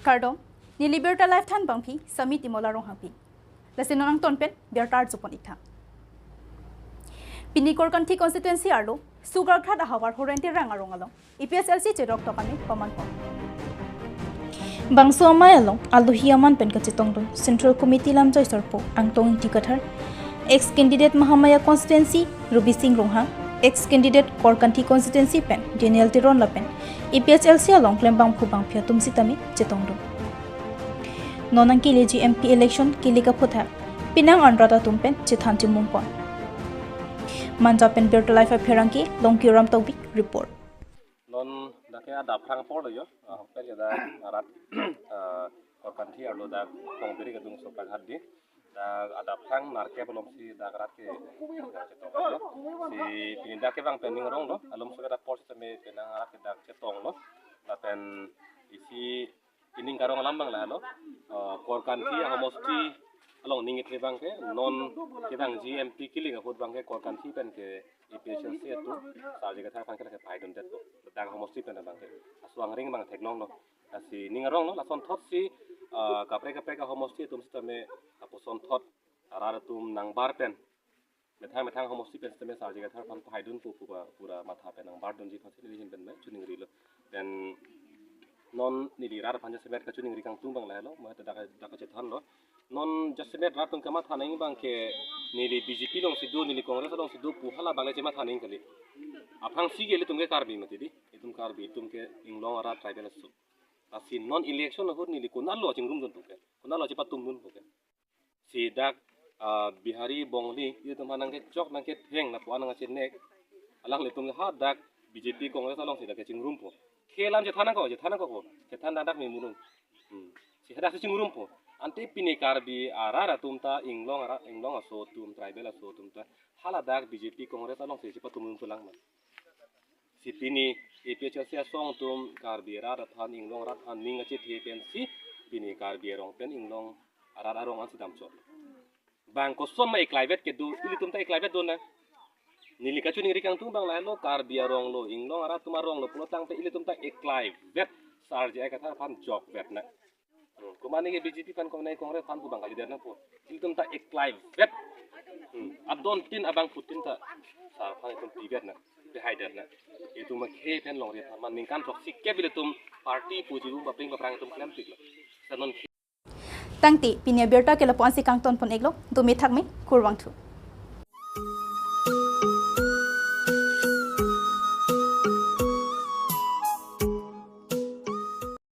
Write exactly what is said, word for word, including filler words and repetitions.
Kardom, neli Birta Live thanbangpi Sami Timola Ronghangpi. Lasi non angton pen birta arjupon iktha. Pini Korkanthi constituency arlo Sugarghat ahavar Horente Rang arong along A P H L C cherok tok ame pamanpon. Bangso amei along alohi aman pen kachetongdun Central Committee lamjoi sarpo Angtong Ingti Kathar, ex candidate Mahamaya constituency Rubi Sing Ronghang, ex candidate Korkanthi constituency pen Daniel Teron lapen A P H L C along klembangphu bangphi atum sitame chetongdun. Non nangkeleji M P election kele aphuthak penang anrat atum pen chethan chimungpon. Manja pen Birta Live apherangke Longki Ramtokbi report. Non dak ke adap phrang apor lo jo, ah, pen ke dak arat, ah, Korkanthi arlo dak Tongbiri kedung Sugarghat di. Dak adap phrang nerkep alom si dak arat ke chetong lo. Si pini dak kevang pen ning arong lo, alom suka dak apor sitame penang arat ke dak chetong lo. Lapen isi ining karong alam abang lahelo, eh, Korkanthi ahomosti along ning itle abangke, non kevangji M P kele ahut abangke Korkanthi pen ke A P H L C atum, Sarje Kathar aphan ke lake pahai dundetpo. Dak ahomosti pen abangke. Aso angring abang theklong lo. Lasi ning arong lo, lasonthot si, eh, kaprek kaprek ahomosti atum sitame apusonthot arat atum nangbar pen. Methang methang ahomosti pen sitame Sarje Kathar aphan pahai dunpo pu pura matha pen nangbar dunji aphan si neli ahin pen me chuningrilo. Then non neli rat aphan jasemet kachuningri kangtung abang lahelo, mo dak dak kachethan lo. Non jasemet rat atum kamatha nangji abangke neli B J P along si do, neli Congress along si do pu hala abang le chematha nangji kali. Aphrangsi ke ilitum ke Karbi mati di, itum Karbi, itum ke inglong arat tribal aso. Lasi non election ahut neli konatlo chingrumdunpo ke, konatlo chepatumdunpo ke. Si dak, ah, Bihari, Bongali, ilitum aphan nangkechok nangketheng lapu-an nangkachenek. Alanglitum hadak B J P Congress along si dak kachingrumpo. Khei alam chethan nangkok, chethan nangkok ko. Chethan dak dak me murum. Hmm. Si hadak si chingrumpo. Ante pini Karbi arat atum ta inglong arat, inglong aso atum, tribal aso atum ta haladak B J P Congress along si chepatumdun pulang man. Si pini A P H L C asong atum Karbi arat aphan, inglong arat aphan ning kachethe pensi pini Karbi arong pen inglong arat arong ansi damchot. Bang koson ma eklaivet kedo, ilitum ta eklaivet do na. Neli kachuningri kangtung abang lahelo, Karbi arong lo, inglong arat atum arong lo pulo tangte ilitum ta eklaivet Sarje Kathar aphan jokvet na. Hmm, komane ke B J P aphan, komane Congress aphan pu abang kalidet nangpo. Ilitum ta eklaivet. Hmm, adon tin abangphutin ta sar aphan itum pivet na, pahaidet na. Itum ma khei pen longri aphan man ningkan throksi kep ilitum party puji bum bapring baprang itum klemtik lo. Sa non khei. Tangte pini abirta ke lapu-an si kangtonpon iklo, dome thakme, kurvangthu.